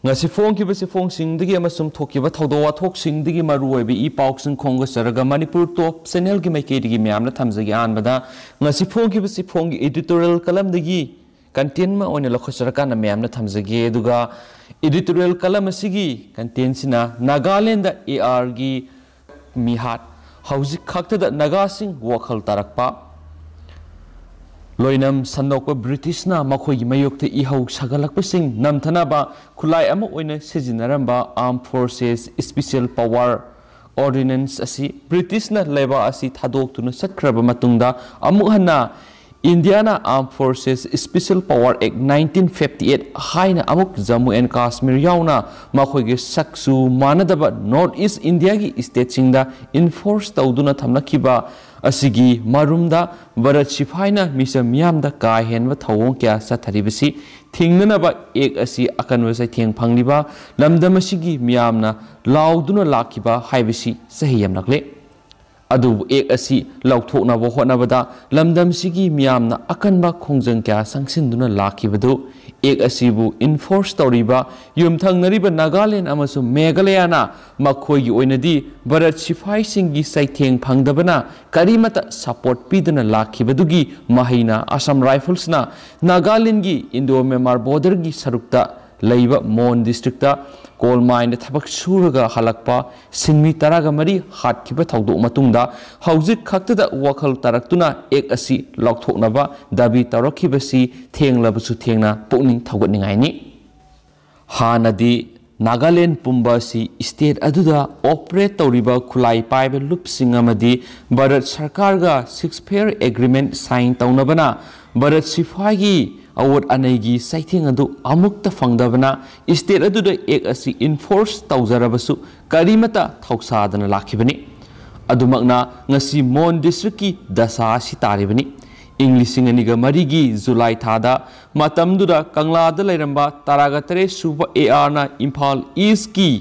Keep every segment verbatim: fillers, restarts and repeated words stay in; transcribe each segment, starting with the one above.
ꯉꯁꯤ ꯐꯣꯡꯈꯤꯕ ꯆꯦꯐꯣꯡꯁꯤꯡꯗꯒꯤ ꯑꯃꯁꯨꯡ ꯊꯣꯛꯈꯤꯕ ꯊꯧꯗꯣꯛ ꯋꯥꯊꯣꯛꯁꯤꯡꯗꯒꯤ ꯃꯔꯨꯑꯣꯏꯕ ꯏ ꯄꯥꯎꯁꯤꯡ ꯈꯣꯝꯒꯠꯆꯔꯒ ꯃꯅꯤꯄꯨꯔ ꯇꯣꯞ ꯆꯦꯅꯦꯜꯒꯤ ꯃꯥꯏꯀꯩꯗꯒꯤ ꯃꯌꯥꯝꯅ ꯊꯝꯖꯒꯦ꯫ ꯑꯍꯥꯟꯕꯗ ꯉꯁꯤ ꯐꯣꯡꯈꯤꯕ ꯆꯦꯐꯣꯡꯒꯤ ꯏꯗꯤꯇꯣꯔꯤꯌꯦꯜ ꯀꯂꯝꯗꯒꯤ ꯀꯟꯇꯦꯟ ꯑꯃ ꯑꯣꯏꯅ ꯂꯧꯈꯠꯆꯔꯀꯥꯟꯗ ꯃꯌꯥꯝꯅ ꯊꯝꯖꯒꯦ꯫ ꯑꯗꯨꯒ ꯏꯗꯤꯇꯣꯔꯤꯌꯦꯜ ꯀꯂꯝ ꯑꯁꯤꯒꯤ ꯀꯟꯇꯦꯟꯁꯤꯅ ꯅꯥꯒꯥꯂꯦꯟꯗ ꯑꯦ ꯑꯥꯔꯒꯤ ꯃꯤꯍꯥꯠ, ꯍꯧꯖꯤꯛ ꯈꯛꯇꯗ ꯅꯥꯒꯥꯁꯤꯡ ꯋꯥꯈꯜ ꯇꯥꯔꯛꯄ, ꯂꯣꯏꯅꯝ ꯁꯟꯗꯣꯛꯄ ꯕ꯭ꯔꯤꯇꯤꯁꯅ ꯃꯈꯣꯏꯒꯤ ꯃꯥꯌꯣꯛꯇ ꯏꯍꯧ ꯁꯥꯒꯠꯂꯛꯄꯁꯤꯡ ꯅꯝꯊꯅꯕ ꯈꯨꯠꯂꯥꯏ ꯑꯃ ꯑꯣꯏꯅ ꯁꯤꯖꯤꯟꯅꯔꯝꯕ Armed Forces Special Power Ordinance ꯑꯁꯤ ꯕ꯭ꯔꯤꯇꯤꯁꯅ ꯂꯩꯕꯥꯛ ꯑꯁꯤ ꯊꯥꯗꯣꯛꯇꯨꯅ ꯆꯠꯈ꯭ꯔꯕ ꯃꯇꯨꯡꯗ ꯑꯃꯨꯛ ꯍꯟꯅ ꯏꯟꯗꯤꯌꯥꯅ Armed Forces Special Power Act nineteen fifty eight ꯍꯥꯏꯅ ꯑꯃꯨꯛ ꯖꯝꯃꯨ ꯑꯦꯟ ꯀꯥꯁꯃꯤꯔ ꯌꯥꯎꯅ ꯃꯈꯣꯏꯒꯤ ꯁꯛꯆꯨ ꯃꯥꯟꯅꯗꯕ North East Indiaꯒꯤ stateꯁꯤꯡꯗ enforce ꯇꯧꯗꯨꯅ ꯊꯝꯂꯛꯈꯤꯕ ꯑꯁꯤꯒꯤ ꯃꯔꯨꯝꯗ ꯚꯥꯔꯠ ꯁꯤꯐꯥꯏꯅ ꯃꯤꯆꯝ ꯃꯤꯌꯥꯝꯗ ꯀꯥ ꯍꯦꯟꯕ ꯊꯧꯑꯣꯡ ꯀꯌꯥ ꯆꯠꯊꯔꯤꯕꯁꯤ ꯊꯤꯡꯅꯅꯕ Act ꯑꯁꯤ ꯑꯀꯟꯕ ꯆꯩꯊꯦꯡ ꯐꯪꯂꯤꯕ ꯂꯝꯗꯝ ꯑꯁꯤꯒꯤ ꯃꯤꯌꯥꯝꯅ ꯂꯥꯎꯗꯨꯅ ꯂꯥꯛꯈꯤꯕ ꯍꯥꯏꯕꯁꯤ ꯆꯍꯤ ꯌꯥꯝꯂꯛꯂꯦ꯫ ꯑꯗꯨꯕꯨ Act ꯑꯁꯤ ꯂꯧꯊꯣꯛꯅꯕ ꯍꯣꯠꯅꯕꯗ ꯂꯝꯗꯝꯁꯤꯒꯤ ꯃꯤꯌꯥꯝꯅ ꯑꯀꯟꯕ ꯈꯣꯡꯖꯪ ꯀꯌꯥ ꯆꯪꯁꯤꯟꯗꯨꯅ ꯂꯥꯛꯈꯤꯕꯗꯨ Act ꯑꯁꯤꯕꯨ enforce ꯇꯧꯔꯤꯕ ꯌꯨꯝꯊꯪꯅꯔꯤꯕ ꯅꯥꯒꯥꯂꯦꯟ ꯑꯃꯁꯨꯡ ꯃꯦꯘꯥꯂꯌꯥꯅ ꯃꯈꯣꯏꯒꯤ ꯑꯣꯏꯅꯗꯤ ꯚꯥꯔꯠ ꯁꯤꯐꯥꯏꯁꯤꯡꯒꯤ ꯆꯩꯊꯦꯡ ꯐꯪꯗꯕꯅ ꯀꯔꯤꯃꯠꯇ support ꯄꯤꯗꯅ ꯂꯥꯛꯈꯤꯕꯗꯨꯒꯤ ꯃꯍꯩꯅ ꯑꯁꯥꯝ ꯔꯥꯏꯐꯜꯁꯅ ꯅꯥꯒꯥꯂꯦꯟꯒꯤ ꯏꯟꯗꯣ ꯃ꯭ꯌꯥꯟꯃꯥꯔ borderꯒꯤ ꯁꯔꯨꯛꯇ ꯂꯩꯕ ꯃꯣꯟ districtꯇ coal mineꯗ ꯊꯕꯛ ꯁꯨꯔꯒ ꯍꯜꯂꯛꯄ ꯁꯤꯟꯃꯤ ꯇꯔꯥꯒ ꯃꯔꯤ ꯍꯥꯠꯈꯤꯕ ꯊꯧꯗꯣꯛ ꯃꯇꯨꯡꯗ ꯍꯧꯖꯤꯛ ꯈꯛꯇꯗ ꯋꯥꯈꯜ ꯇꯥꯔꯛꯇꯨꯅ Act ꯑꯁꯤ ꯂꯧꯊꯣꯛꯅꯕ ꯗꯥꯕꯤ ꯇꯧꯔꯛꯈꯤꯕꯁꯤ ꯊꯦꯡꯂꯕꯁꯨ ꯊꯦꯡꯅ ꯄꯨꯛꯅꯤꯡ ꯊꯧꯒꯠꯅꯤꯡꯉꯥꯏꯅꯤ꯫ ꯍꯥꯟꯅꯗꯤ ꯅꯥꯒꯥꯂꯦꯟ ꯄꯨꯝꯕ ꯑꯁꯤ state ꯑꯗꯨꯗ operate ꯇꯧꯔꯤꯕ ꯈꯨꯠꯂꯥꯏ ꯄꯥꯏꯕ ꯂꯨꯞꯁꯤꯡ ꯑꯃꯗꯤ Bharat ꯁꯔꯀꯥꯔꯒ ceasefire agreement sign ꯇꯧꯅꯕꯅ Bharat ꯁꯤꯐꯥꯏꯒꯤ ꯑꯋꯣꯠ ꯑꯅꯩꯒꯤ ꯆꯩꯊꯦꯡ ꯑꯗꯨ ꯑꯃꯨꯛꯇ ꯐꯪꯗꯕꯅ state ꯑꯗꯨꯗ Act ꯑꯁꯤ enforce ꯇꯧꯖꯔꯕꯁꯨ ꯀꯔꯤꯃꯠꯇ ꯊꯧꯁꯥꯗꯅ ꯂꯥꯛꯈꯤꯕꯅꯤ꯫ ꯑꯗꯨꯃꯛꯅ ꯉꯁꯤ ꯃꯣꯟ districtꯀꯤ ꯗꯁꯥ ꯑꯁꯤ ꯇꯥꯔꯤꯕꯅꯤ꯫ ꯏꯪ ꯂꯤꯁꯤꯡ ꯑꯅꯤꯒ ꯃꯔꯤꯒꯤ ꯖꯨꯂꯥꯏ ꯊꯥꯗ ꯃꯇꯝꯗꯨꯗ ꯀꯪꯂꯥꯗ ꯂꯩꯔꯝꯕ ꯇꯔꯥꯒ ꯇꯔꯦꯠ ꯁꯨꯕ ꯑꯦ ꯑꯥꯔꯅ ꯏꯝꯐꯥꯜ Eastꯀꯤ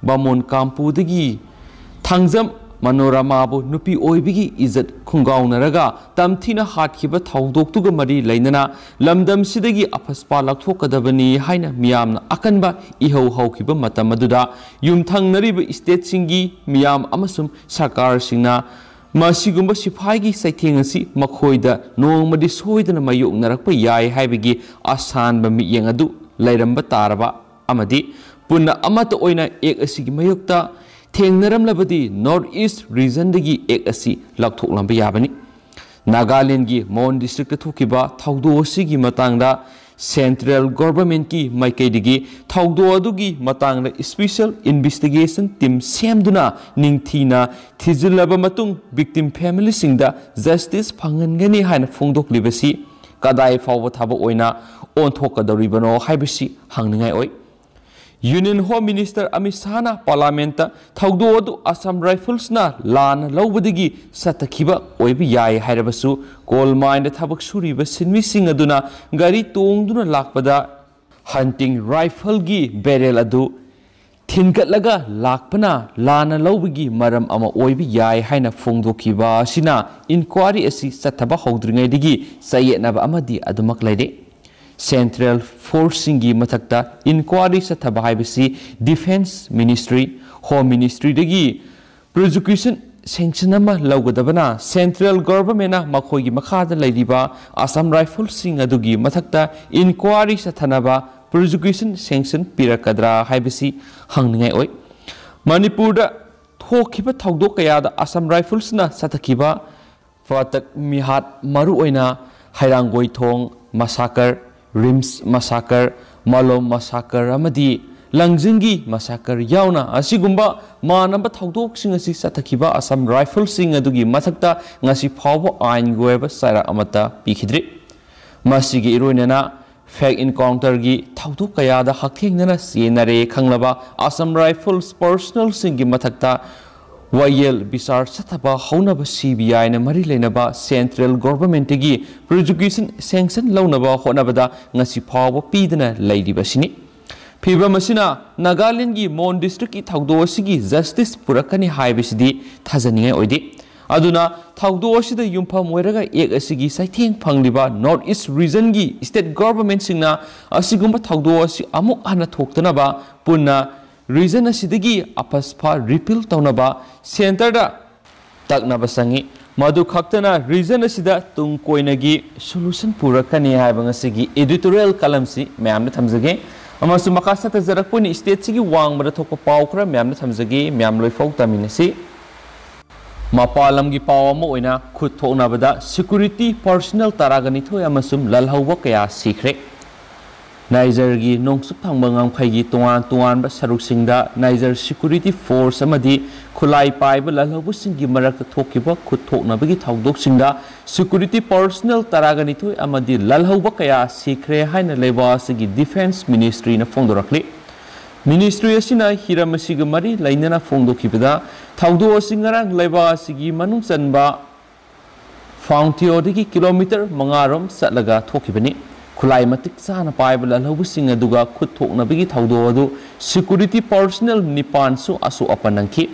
ꯕꯥꯃꯣꯟ ꯀꯥꯝꯄꯨꯗꯒꯤ ꯊꯥꯡꯖꯝ ꯃꯅꯣꯔꯃꯥꯕꯨ ꯅꯨꯄꯤ ꯑꯣꯏꯕꯒꯤ ꯏꯖꯠ ꯈꯨꯡꯒꯥꯎꯅꯔꯒ ꯇꯝꯊꯤꯅ ꯍꯥꯠꯈꯤꯕ ꯊꯧꯗꯣꯛꯇꯨꯒ ꯃꯔꯤ ꯂꯩꯅꯅ ꯂꯝꯗꯝꯁꯤꯗꯒꯤ ꯑꯐꯁꯄꯥ ꯂꯧꯊꯣꯛꯀꯗꯕꯅꯤ ꯍꯥꯏꯅ ꯃꯤꯌꯥꯝꯅ ꯑꯀꯟꯕ ꯏꯍꯧ ꯍꯧꯈꯤꯕ ꯃꯇꯝ ꯑꯗꯨꯗ ꯌꯨꯝꯊꯪꯅꯔꯤꯕ ꯁ꯭ꯇꯦꯠꯁꯤꯡꯒꯤ ꯃꯤꯌꯥꯝ ꯑꯃꯁꯨꯡ ꯁꯔꯀꯥꯔꯁꯤꯡꯅ ꯃꯁꯤꯒꯨꯝꯕ ꯁꯤꯐꯥꯏꯒꯤ ꯆꯩꯊꯦꯡ ꯑꯁꯤ ꯃꯈꯣꯏꯗ ꯅꯣꯡꯃꯗꯤ ꯁꯣꯏꯗꯅ ꯃꯥꯌꯣꯛꯅꯔꯛꯄ ꯌꯥꯏ ꯍꯥꯏꯕꯒꯤ ꯑꯁꯥꯟꯕ ꯃꯤꯠꯌꯦꯡ ꯑꯗꯨ ꯂꯩꯔꯝꯕ ꯇꯥꯔꯕ ꯑꯃꯗꯤ ꯄꯨꯟꯅ ꯑꯃꯠꯇ ꯑꯣꯏꯅ ꯑꯦꯛ ꯑꯁꯤꯒꯤ ꯃꯥꯌꯣꯛꯇ ꯊꯦꯡꯅꯔꯝꯂꯕꯗꯤ ꯅꯣꯔꯠ ꯏꯁ ꯔꯤꯖꯟꯗꯒꯤ ꯑꯦꯛ ꯑꯁꯤ ꯂꯧꯊꯣꯛꯂꯝꯕ ꯌꯥꯕꯅꯤ꯫ ꯅꯥꯒꯥꯂꯦꯟꯒꯤ ꯃꯣꯟ ꯗꯤꯁꯇ꯭ꯔꯤꯛꯇ ꯊꯣꯛꯈꯤꯕ ꯊꯧꯗꯣꯛ ꯑꯁꯤꯒꯤ ꯃꯇꯥꯡꯗ ꯁꯦꯟꯇ꯭ꯔꯦꯜ ꯒꯣꯚꯔꯟꯃꯦꯟꯠꯀꯤ ꯃꯥꯏꯀꯩꯗꯒꯤ ꯊꯧꯗꯣꯛ ꯑꯗꯨꯒꯤ ꯃꯇꯥꯡꯗ ꯁ꯭ꯄꯦꯁꯦꯜ ꯏꯟꯚꯦꯁꯇꯤꯒꯦꯁꯟ ꯇꯤꯝ ꯁꯦꯝꯗꯨꯅ ꯅꯤꯡꯊꯤꯅ ꯊꯤꯖꯤꯜꯂꯕ ꯃꯇꯨꯡ ꯚꯤꯛꯇꯤꯝ ꯐꯦꯃꯤꯂꯤꯁꯤꯡꯗ ꯖꯁꯇꯤꯁ ꯐꯪꯍꯟꯒꯅꯤ ꯍꯥꯏꯅ ꯐꯣꯡꯗꯣꯛꯂꯤꯕꯁꯤ ꯀꯗꯥꯏ ꯐꯥꯎꯕ ꯊꯕꯛ ꯑꯣꯏꯅ ꯑꯣꯟꯊꯣꯛꯀꯗꯧꯔꯤꯕꯅꯣ ꯍꯥꯏꯕꯁꯤ ꯍꯪꯅꯤꯡꯉꯥꯏ ꯑꯣꯏ꯫ ꯌꯨꯅꯤꯌꯟ ꯍꯣꯝ ꯃꯤꯅꯤꯁꯇꯔ ꯑꯃꯤꯠ ꯁꯥꯍꯅ ꯄꯥꯔꯂꯥꯃꯦꯟꯠꯇ ꯊꯧꯗꯣꯛ ꯑꯗꯨ ꯑꯁꯥꯝ ꯔꯥꯏꯐꯜꯁꯅ ꯂꯥꯟꯅ ꯂꯧꯕꯗꯒꯤ ꯆꯠꯊꯈꯤꯕ ꯑꯣꯏꯕ ꯌꯥꯏ ꯍꯥꯏꯔꯕꯁꯨ, ꯀꯣꯜ ꯃꯥꯏꯟꯗ ꯊꯕꯛ ꯁꯨꯔꯤꯕ ꯁꯤꯟꯃꯤꯁꯤꯡ ꯑꯗꯨꯅ ꯒꯥꯔꯤ ꯇꯣꯡꯗꯨꯅ ꯂꯥꯛꯄꯗ ꯍꯟꯇꯤꯡ ꯔꯥꯏꯐꯜꯒꯤ ꯕꯦꯔꯦꯜ ꯑꯗꯨ ꯊꯤꯟꯒꯠꯂꯒ ꯂꯥꯛꯄꯅ ꯂꯥꯟꯅ ꯂꯧꯕꯒꯤ ꯃꯔꯝ ꯑꯃ ꯑꯣꯏꯕ ꯌꯥꯏ ꯍꯥꯏꯅ ꯐꯣꯡꯗꯣꯛꯈꯤꯕ ꯑꯁꯤꯅ ꯏꯟꯀ꯭ꯋꯥꯔꯤ ꯑꯁꯤ ꯆꯠꯊꯕ ꯍꯧꯗ꯭ꯔꯤꯉꯩꯗꯒꯤ ꯆꯌꯦꯠꯅꯕ ꯑꯃꯗꯤ ꯑꯗꯨꯃꯛ ꯂꯩꯔꯦ꯫ ꯁꯦꯟꯇ꯭ꯔꯦꯜ ꯐꯣꯔꯁꯁꯤꯡꯒꯤ ꯃꯊꯛꯇ ꯏꯟꯀ꯭ꯋꯥꯔꯤ ꯆꯠꯊꯕ ꯍꯥꯏꯕꯁꯤ ꯗꯤꯐꯦꯟꯁ ꯃꯤꯅꯤꯁꯇ꯭ꯔꯤ, ꯍꯣꯝ ꯃꯤꯅꯤꯁꯇ꯭ꯔꯤꯗꯒꯤ ꯄ꯭ꯔꯣꯁꯤꯀ꯭ꯌꯨꯁꯟ ꯁꯦꯡꯁꯟ ꯑꯃ ꯂꯧꯒꯗꯕꯅ ꯁꯦꯟꯇ꯭ꯔꯦꯜ ꯒꯣꯚꯔꯟꯃꯦꯟꯠꯅ ꯃꯈꯣꯏꯒꯤ ꯃꯈꯥꯗ ꯂꯩꯔꯤꯕ ꯑꯁꯥꯝ ꯔꯥꯏꯐꯜꯁꯤꯡ ꯑꯗꯨꯒꯤ ꯃꯊꯛꯇ ꯏꯟꯀ꯭ꯋꯥꯔꯤ ꯆꯠꯊꯅꯕ ꯄ꯭ꯔꯣꯁꯤꯀ꯭ꯌꯨꯁꯟ ꯁꯦꯡꯁꯟ ꯄꯤꯔꯛꯀꯗ꯭ꯔꯥ ꯍꯥꯏꯕꯁꯤ ꯍꯪꯅꯤꯡꯉꯥꯏ ꯑꯣꯏ꯫ ꯃꯅꯤꯄꯨꯔꯗ ꯊꯣꯛꯈꯤꯕ ꯊꯧꯗꯣꯛ ꯀꯌꯥꯗ ꯑꯁꯥꯝ ꯔꯥꯏꯐꯜꯁꯅ ꯆꯠꯊꯈꯤꯕ ꯄꯥꯊꯛ ꯃꯤꯍꯥꯠ, ꯃꯔꯨꯑꯣꯏꯅ ꯍꯩꯔꯥꯡꯒꯣꯏꯊꯣꯡ ꯃꯁꯥꯀꯔ, ꯔꯤꯝꯁ ꯃꯁꯥꯀꯔ, ꯃꯥꯂꯣꯝ ꯃꯁꯥꯀꯔ ꯑꯃꯗꯤ ꯂꯪꯖꯤꯡꯒꯤ ꯃꯁꯥꯀꯔ ꯌꯥꯎꯅ ꯑꯁꯤꯒꯨꯝꯕ ꯃꯥꯟꯅꯕ ꯊꯧꯗꯣꯛꯁꯤꯡ ꯑꯁꯤ ꯆꯠꯊꯈꯤꯕ ꯑꯁꯥꯝ ꯔꯥꯏꯐꯜꯁꯤꯡ ꯑꯗꯨꯒꯤ ꯃꯊꯛꯇ ꯉꯁꯤ ꯐꯥꯎꯕ ꯑꯥꯏꯟꯒꯤ ꯑꯣꯏꯕ ꯆꯩꯔꯥꯛ ꯑꯃꯠꯇ ꯄꯤꯈꯤꯗ꯭ꯔꯤ꯫ ꯃꯁꯤꯒꯤ ꯏꯔꯣꯏꯅꯅ ꯐꯦꯛ ꯏꯟꯀꯥꯎꯟꯇꯔꯒꯤ ꯊꯧꯗꯣꯛ ꯀꯌꯥꯗ ꯍꯛꯊꯦꯡꯅꯅ ꯆꯦꯟꯅꯔꯦ ꯈꯪꯂꯕ ꯑꯁꯥꯝ ꯔꯥꯏꯐꯜꯁ ꯄꯔꯁꯅꯦꯜꯁꯤꯡꯒꯤ ꯃꯊꯛꯇ ꯋꯥꯌꯦꯜ ꯕꯤꯆꯥꯔ ꯆꯠꯊꯕ ꯍꯧꯅꯕ ꯁꯤ ꯕꯤ ꯑꯥꯏꯅ ꯃꯔꯤ ꯂꯩꯅꯕ ꯁꯦꯟꯇ꯭ꯔꯦꯜ ꯒꯣꯚꯔꯟꯃꯦꯟꯠꯇꯒꯤ ꯄ꯭ꯔꯣꯁꯤꯀ꯭ꯌꯨꯁꯟ ꯁꯦꯡꯁꯟ ꯂꯧꯅꯕ ꯍꯣꯠꯅꯕꯗ ꯉꯁꯤ ꯐꯥꯎꯕ ꯄꯤꯗꯅ ꯂꯩꯔꯤꯕꯁꯤꯅꯤ꯫ ꯐꯤꯕꯝ ꯑꯁꯤꯅ ꯅꯥꯒꯥꯂꯦꯟꯒꯤ ꯃꯣꯟ ꯗꯤꯁꯇ꯭ꯔꯤꯛꯀꯤ ꯊꯧꯗꯣꯛ ꯑꯁꯤꯒꯤ ꯖꯁꯇꯤꯁ ꯄꯨꯔꯛꯀꯅꯤ ꯍꯥꯏꯕꯁꯤꯗꯤ ꯊꯥꯖꯅꯤꯡꯉꯥꯏ ꯑꯣꯏꯗꯦ꯫ ꯑꯗꯨꯅ ꯊꯧꯗꯣꯛ ꯑꯁꯤꯗ ꯌꯨꯝꯐꯝ ꯑꯣꯏꯔꯒ ꯑꯦꯛ ꯑꯁꯤꯒꯤ ꯆꯩꯊꯦꯡ ꯐꯪꯂꯤꯕ ꯅꯣꯔꯠ ꯏꯁ ꯔꯤꯖꯟꯒꯤ ꯁ꯭ꯇꯦꯠ ꯒꯣꯚꯔꯟꯃꯦꯟꯠꯁꯤꯡꯅ ꯑꯁꯤꯒꯨꯝꯕ ꯊꯧꯗꯣꯛ ꯑꯁꯤ ꯑꯃꯨꯛ ꯍꯟꯅ ꯊꯣꯛꯇꯅꯕ ꯄꯨꯟꯅ ꯔꯤꯖꯟ ꯑꯁꯤꯗꯒꯤ ꯑꯄꯁꯐ ꯔꯤꯄꯤꯜ ꯇꯧꯅꯕ ꯁꯦꯟꯇꯔꯗ ꯇꯛꯅꯕ ꯆꯪꯏ꯫ ꯃꯗꯨ ꯈꯛꯇꯅ ꯔꯤꯖꯟ ꯑꯁꯤꯗ ꯇꯨꯡ ꯀꯣꯏꯅꯒꯤ ꯁꯣꯂꯨꯁꯟ ꯄꯨꯔꯛꯀꯅꯤ ꯍꯥꯏꯕ ꯉꯁꯤꯒꯤ ꯏꯗꯤꯇꯣꯔꯤꯌꯦꯜ ꯀꯂꯝꯁꯤ ꯃꯌꯥꯝꯗ ꯊꯝꯖꯒꯦ꯫ ꯑꯃꯁꯨꯡ ꯃꯈꯥ ꯆꯠꯊꯖꯔꯛꯄ ꯑꯣꯏꯅ ꯁ꯭ꯇꯦꯠꯁꯤꯒꯤ ꯋꯥꯡꯃꯗ ꯊꯣꯛꯄ ꯄꯥꯎ ꯈꯔ ꯃꯌꯥꯝꯗ ꯊꯝꯖꯒꯦ꯫ ꯃꯌꯥꯝ ꯂꯣꯏꯐꯥꯎ ꯇꯥꯃꯤꯟꯅꯁꯤ꯫ ꯃꯄꯥꯟ ꯂꯝꯒꯤ ꯄꯥꯎ ꯑꯃ ꯑꯣꯏꯅ ꯈꯨꯠ ꯊꯣꯛꯅꯕꯗ ꯁꯦꯀ꯭ꯌꯨꯔꯤꯇꯤ ꯄꯔꯁꯅꯦꯜ ꯇꯔꯥꯒ ꯅꯤꯊꯣꯏ ꯑꯃꯁꯨꯡ ꯂꯜꯍꯧꯕ ꯀꯌꯥ ꯁꯤꯈ꯭ꯔꯦ꯫ ꯅꯥꯏꯖꯔꯒꯤ ꯅꯣꯡꯆꯨꯞ ꯊꯪꯕ ꯉꯝꯈꯩꯒꯤ ꯇꯣꯉꯥꯟ ꯇꯣꯉꯥꯟꯕ ꯁꯔꯨꯛꯁꯤꯡꯗ ꯅꯥꯏꯖꯔ ꯁꯦꯀ꯭ꯌꯨꯔꯤꯇꯤ ꯐꯣꯔꯁ ꯑꯃꯗꯤ ꯈꯨꯠꯂꯥꯏ ꯄꯥꯏꯕ ꯂꯜꯍꯧꯕꯁꯤꯡꯒꯤ ꯃꯔꯛꯇ ꯊꯣꯛꯈꯤꯕ ꯈꯨꯠ ꯊꯣꯛꯅꯕꯒꯤ ꯊꯧꯗꯣꯛꯁꯤꯡꯗ ꯁꯦꯀ꯭ꯌꯨꯔꯤꯇꯤ ꯄꯔꯁꯅꯦꯜ ꯇꯔꯥꯒ ꯅꯤꯊꯣꯏ ꯑꯃꯗꯤ ꯂꯜꯍꯧꯕ ꯀꯌꯥ ꯁꯤꯈ꯭ꯔꯦ ꯍꯥꯏꯅ ꯂꯩꯕꯥꯛ ꯑꯁꯤꯒꯤ ꯗꯤꯐꯦꯟꯁ ꯃꯤꯅꯤꯁꯇ꯭ꯔꯤꯅ ꯐꯣꯡꯗꯣꯔꯛꯂꯤ꯫ ꯃꯤꯅꯤꯁꯇ꯭ꯔꯤ ꯑꯁꯤꯅ ꯍꯤꯔꯝ ꯑꯁꯤꯒ ꯃꯔꯤ ꯂꯩꯅꯅ ꯐꯣꯡꯗꯣꯛꯈꯤꯕꯗ, ꯊꯧꯗꯣꯛ ꯑꯁꯤ ꯉꯔꯥꯡ ꯂꯩꯕꯥꯛ ꯑꯁꯤꯒꯤ ꯃꯅꯨꯡ ꯆꯟꯕ ꯐꯥꯎꯟꯇꯤꯌꯣꯗꯒꯤ ꯀꯤꯂꯣꯃꯤꯇꯔ ꯃꯉꯥ ꯔꯣꯝ ꯆꯠꯂꯒ ꯊꯣꯛꯈꯤꯕꯅꯤ꯫ ꯈꯨꯠꯂꯥꯏ ꯃꯇꯤꯛ ꯆꯥꯅ ꯄꯥꯏꯕ ꯂꯜꯍꯧꯕꯁꯤꯡ ꯑꯗꯨꯒ ꯈꯨꯠ ꯊꯣꯛꯅꯕꯒꯤ ꯊꯧꯗꯣꯛ ꯑꯗꯨ ꯁꯦꯀ꯭ꯌꯨꯔꯤꯇꯤ ꯄꯔꯁꯅꯦꯜ ꯅꯤꯄꯥꯟꯁꯨ ꯑꯁꯣꯛ ꯑꯄꯟ ꯅꯪꯈꯤ꯫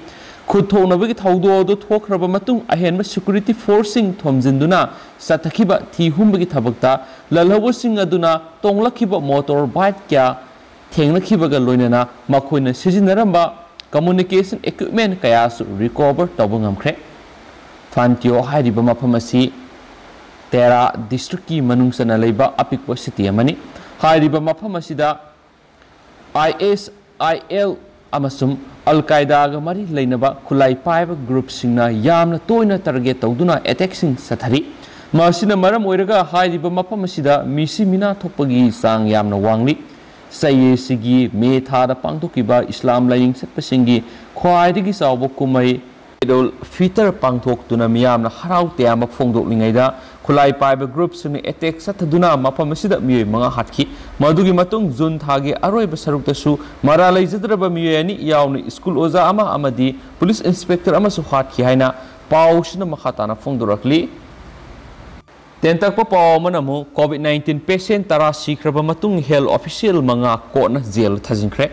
ꯈꯨꯠ ꯊꯣꯛꯅꯕꯒꯤ ꯊꯧꯗꯣꯛ ꯑꯗꯨ ꯊꯣꯛꯈ꯭ꯔꯕ ꯃꯇꯨꯡ, ꯑꯍꯦꯟꯕ ꯁꯦꯀ꯭ꯌꯨꯔꯤꯇꯤ ꯐꯣꯔꯁꯁꯤꯡ ꯊꯣꯝꯖꯤꯟꯗꯨꯅ ꯆꯠꯊꯈꯤꯕ ꯊꯤ ꯍꯨꯝꯕꯒꯤ ꯊꯕꯛꯇ ꯂꯜꯍꯧꯕꯁꯤꯡ ꯑꯗꯨꯅ ꯇꯣꯡꯂꯛꯈꯤꯕ ꯃꯣꯇꯣꯔ ꯕꯥꯏꯛ ꯀꯌꯥ ꯊꯦꯡꯅꯈꯤꯕꯒ ꯂꯣꯏꯅꯅ ꯃꯈꯣꯏꯅ ꯁꯤꯖꯤꯟꯅꯔꯝꯕ ꯀꯝꯃ꯭ꯌꯨꯅꯤꯀꯦꯁꯟ ꯏꯀ꯭ꯋꯤꯞꯃꯦꯟ ꯀꯌꯥꯁꯨ ꯔꯤꯀꯣꯚꯔ ꯇꯧꯕ ꯉꯝꯈ꯭ꯔꯦ꯫ ꯐꯥꯟꯇꯤꯌꯣ ꯍꯥꯏꯔꯤꯕ ꯃꯐꯝ ꯑꯁꯤ ꯇꯦꯔꯥ ꯗꯤꯁꯇ꯭ꯔꯤꯛꯀꯤ ꯃꯅꯨꯡ ꯆꯟꯅ ꯂꯩꯕ ꯑꯄꯤꯛꯄ ꯁꯤꯇꯤ ꯑꯃꯅꯤ꯫ ꯍꯥꯏꯔꯤꯕ ꯃꯐꯝ ꯑꯁꯤꯗ ꯑꯥꯏ ꯑꯦꯁ ꯑꯥꯏ ꯑꯦꯜ ꯑꯃꯁꯨꯡ ꯑꯜ ꯀꯥꯏꯗꯥꯒ ꯃꯔꯤ ꯂꯩꯅꯕ ꯈꯨꯠꯂꯥꯏ ꯄꯥꯏꯕ ꯒ꯭ꯔꯨꯞꯁꯤꯡꯅ ꯌꯥꯝꯅ ꯇꯣꯏꯅ ꯇꯥꯔꯒꯦꯠ ꯇꯧꯗꯨꯅ ꯑꯦꯇꯦꯛꯁꯤꯡ ꯆꯠꯊꯔꯤ꯫ ꯃꯁꯤꯅ ꯃꯔꯝ ꯑꯣꯏꯔꯒ ꯍꯥꯏꯔꯤꯕ ꯃꯐꯝ ꯑꯁꯤꯗ ꯃꯤꯁꯤ ꯃꯤꯅꯥ ꯊꯣꯛꯄꯒꯤ ꯆꯥꯡ ꯌꯥꯝꯅ ꯋꯥꯡꯂꯤ꯫ ꯆꯍꯤ ꯑꯁꯤꯒꯤ ꯃꯦ ꯊꯥꯗ ꯄꯥꯡꯊꯣꯛꯈꯤꯕ ꯏꯁꯂꯥꯝ ꯂꯥꯏꯅꯤꯡ ꯆꯠꯄꯁꯤꯡꯒꯤ ꯈ꯭ꯋꯥꯏꯗꯒꯤ ꯆꯥꯎꯕ ꯀꯨꯝꯍꯩ ꯏꯗ ꯎꯜ ꯐꯤꯇꯔ ꯄꯥꯡꯊꯣꯛꯇꯨꯅ ꯃꯤꯌꯥꯝꯅ ꯍꯔꯥꯎ ꯇꯌꯥꯝꯕ ꯐꯣꯡꯗꯣꯛꯂꯤꯉꯩꯗ, ꯈꯨꯠꯂꯥꯏ ꯄꯥꯏꯕ ꯒ꯭ꯔꯨꯞꯁꯤꯡꯅ ꯑꯦꯇꯦꯛ ꯆꯠꯊꯗꯨꯅ ꯃꯐꯝ ꯑꯁꯤꯗ ꯃꯤꯑꯣꯏ ꯃꯉꯥ ꯍꯥꯠꯈꯤ꯫ ꯃꯗꯨꯒꯤ ꯃꯇꯨꯡ ꯖꯨꯟ ꯊꯥꯒꯤ ꯑꯔꯣꯏꯕ ꯁꯔꯨꯛꯇꯁꯨ ꯃꯔꯥꯜ ꯂꯩꯖꯗ꯭ꯔꯕ ꯃꯤꯑꯣꯏ ꯑꯅꯤ ꯌꯥꯎꯅ ꯁ꯭ꯀꯨꯜ ꯑꯣꯖꯥ ꯑꯃ ꯑꯃꯗꯤ ꯄꯨꯂꯤꯁ ꯏꯟꯁꯄꯦꯛꯇꯔ ꯑꯃꯁꯨ ꯍꯥꯠꯈꯤ ꯍꯥꯏꯅ ꯄꯥꯎꯁꯤꯅ ꯃꯈꯥ ꯇꯥꯅ ꯐꯣꯡꯗꯣꯔꯛꯂꯤ꯫ ꯇꯦꯟꯇꯛꯄ ꯄꯥꯎ ꯑꯃꯅ ꯑꯃꯨꯛ COVID nineteen patient ꯇꯔꯥ ꯁꯤꯈ꯭ꯔꯕ ꯃꯇꯨꯡ health official ꯃꯉꯥ ꯀꯣꯔꯠꯅ ꯖꯦꯜ ꯊꯥꯖꯤꯟꯈ꯭ꯔꯦ꯫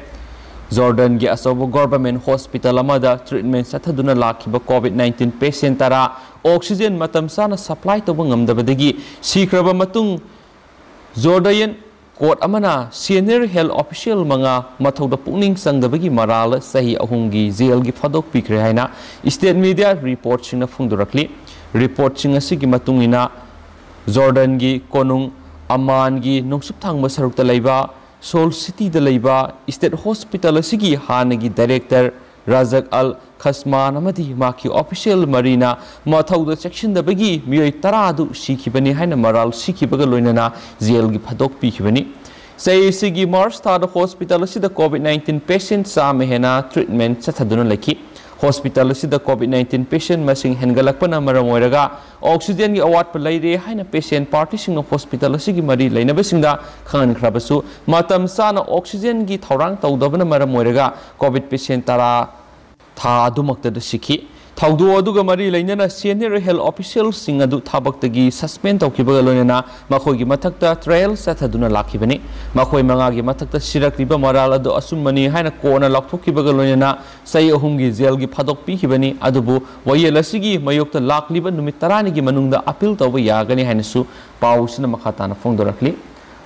ꯖꯣꯔꯗꯟꯒꯤ ꯑꯆꯧꯕ government hospital ꯑꯃꯗ treatment ꯆꯠꯊꯗꯨꯅ ꯂꯥꯛꯈꯤꯕ COVID nineteen patient ꯇꯔꯥ oxygen ꯃꯇꯝ ꯆꯥꯅ supply ꯇꯧꯕ ꯉꯝꯗꯕꯗꯒꯤ ꯁꯤꯈ꯭ꯔꯕ ꯃꯇꯨꯡ, ꯖꯣꯔꯗꯥꯌꯟ ꯀꯣꯔꯠ ꯑꯃꯅ senior health official ꯃꯉꯥ ꯃꯊꯧꯗ ꯄꯨꯛꯅꯤꯡ ꯆꯪꯗꯕꯒꯤ ꯃꯔꯥꯜ ꯆꯍꯤ ꯑꯍꯨꯝꯒꯤ ꯖꯦꯜꯒꯤ ꯐꯥꯗꯣꯛꯄꯤꯈ꯭ꯔꯦ ꯍꯥꯏꯅ state media reportꯁꯤꯡꯅ ꯐꯣꯡꯗꯣꯔꯛꯂꯤ꯫ Reportꯁꯤꯡ ꯑꯁꯤꯒꯤ ꯃꯇꯨꯡ ꯏꯟꯅ, ꯖꯣꯔꯗꯟꯒꯤ ꯀꯣꯅꯨꯡ ꯑꯃꯥꯟꯒꯤ ꯅꯣꯡꯆꯨꯞ ꯊꯪꯕ ꯁꯔꯨꯛꯇ ꯂꯩꯕ ꯁꯣꯜ ꯁꯤꯇꯤꯗ ꯂꯩꯕ state hospital ꯑꯁꯤꯒꯤ ꯍꯥꯟꯅꯒꯤ director ꯔꯥꯖꯛ ꯑꯜ ꯈꯁꯃꯥꯟ ꯑꯃꯗꯤ ꯃꯍꯥꯛꯀꯤ official ꯃꯔꯤꯅ ꯃꯊꯧꯗ ꯆꯦꯛꯁꯤꯟꯗꯕꯒꯤ ꯃꯤꯑꯣꯏ ꯇꯔꯥ ꯑꯗꯨ ꯁꯤꯈꯤꯕꯅꯤ ꯍꯥꯏꯅ ꯃꯔꯥꯜ ꯁꯤꯈꯤꯕꯒ ꯂꯣꯏꯅꯅ ꯖꯦꯜꯒꯤ ꯐꯥꯗꯣꯛ ꯄꯤꯈꯤꯕꯅꯤ꯫ ꯆꯍꯤ ꯑꯁꯤꯒꯤ March ꯊꯥꯗ hospital ꯑꯁꯤꯗ COVID nineteen patient ꯆꯥꯝꯃ ꯍꯦꯟꯅ treatment ꯆꯠꯊꯗꯨꯅ ꯂꯩꯈꯤ꯫ Hospital ꯑꯁꯤꯗ COVID nineteen patient ꯃꯁꯤꯡ ꯍꯦꯟꯒꯠꯂꯛꯄꯅ ꯃꯔꯝ ꯑꯣꯏꯔꯒ oxygenꯒꯤ ꯑꯋꯥꯠꯄ ꯂꯩꯔꯦ ꯍꯥꯏꯅ patient partyꯁꯤꯡꯅ hospital ꯑꯁꯤꯒꯤ ꯃꯔꯤ ꯂꯩꯅꯕꯁꯤꯡꯗ ꯈꯪꯍꯟꯈ꯭ꯔꯕꯁꯨ, ꯃꯇꯝ ꯆꯥꯅ oxygenꯒꯤ ꯊꯧꯔꯥꯡ ꯇꯧꯗꯕꯅ ꯃꯔꯝ ꯑꯣꯏꯔꯒ COVID patient ꯇꯔꯥ ꯊꯥ ꯑꯗꯨꯃꯛꯇꯗ ꯁꯤꯈꯤ꯫ ꯊꯧꯗꯣꯛ ꯑꯗꯨꯒ ꯃꯔꯤ ꯂꯩꯅꯅ senior health officialꯁꯤꯡ ꯑꯗꯨ ꯊꯕꯛꯇꯒꯤ suspend ꯇꯧꯈꯤꯕꯒ ꯂꯣꯏꯅꯅ ꯃꯈꯣꯏꯒꯤ ꯃꯊꯛꯇ trial ꯆꯠꯊꯗꯨꯅ ꯂꯥꯛꯈꯤꯕꯅꯤ꯫ ꯃꯈꯣꯏ ꯃꯉꯥꯒꯤ ꯃꯊꯛꯇ ꯁꯤꯔꯛꯂꯤꯕ ꯃꯔꯥꯜ ꯑꯗꯨ ꯑꯆꯨꯝꯕꯅꯤ ꯍꯥꯏꯅ ꯀꯣꯔꯠꯅ ꯂꯥꯎꯊꯣꯛꯈꯤꯕꯒ ꯂꯣꯏꯅꯅ ꯆꯍꯤ ꯑꯍꯨꯝꯒꯤ ꯖꯦꯜꯒꯤ ꯐꯥꯗꯣꯛ ꯄꯤꯈꯤꯕꯅꯤ꯫ ꯑꯗꯨꯕꯨ ꯋꯥꯌꯦꯜ ꯑꯁꯤꯒꯤ ꯃꯥꯌꯣꯛꯇ ꯂꯥꯛꯂꯤꯕ ꯅꯨꯃꯤꯠ ꯇꯔꯥꯅꯤꯒꯤ ꯃꯅꯨꯡꯗ appeal ꯇꯧꯕ ꯌꯥꯒꯅꯤ ꯍꯥꯏꯅꯁꯨ ꯄꯥꯎꯁꯤꯅ ꯃꯈꯥ ꯇꯥꯅ ꯐꯣꯡꯗꯣꯔꯛꯂꯤ꯫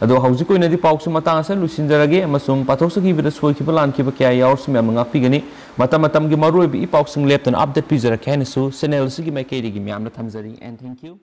ꯑꯗꯣ ꯍꯧꯖꯤꯛ ꯑꯣꯏꯅꯗꯤ ꯄꯥꯎꯁꯤ ꯃꯇꯥꯡ ꯑꯁꯤꯗ ꯂꯣꯏꯁꯤꯟꯖꯔꯒꯦ, ꯑꯃꯁꯨꯡ ꯄꯥꯊꯣꯛꯆꯈꯤꯕꯗ ꯁꯣꯏꯈꯤꯕ ꯂꯥꯟꯈꯤꯕ ꯀꯌꯥ ꯌꯥꯎꯔꯁꯨ ꯃꯌꯥꯝꯅ ꯉꯥꯛꯄꯤꯒꯅꯤ꯫ ꯃꯇꯝ ꯃꯇꯝꯒꯤ ꯃꯔꯨꯑꯣꯏꯕ ꯏ ꯄꯥꯎꯁꯤꯡ ꯂꯦꯞꯇꯅ update ꯄꯤꯖꯔꯛꯀꯦ ꯍꯥꯏꯅꯁꯨ channel ꯑꯁꯤꯒꯤ ꯃꯥꯏꯀꯩꯗꯒꯤ ꯃꯌꯥꯝꯗ ꯊꯝꯖꯔꯤ꯫ And thank you.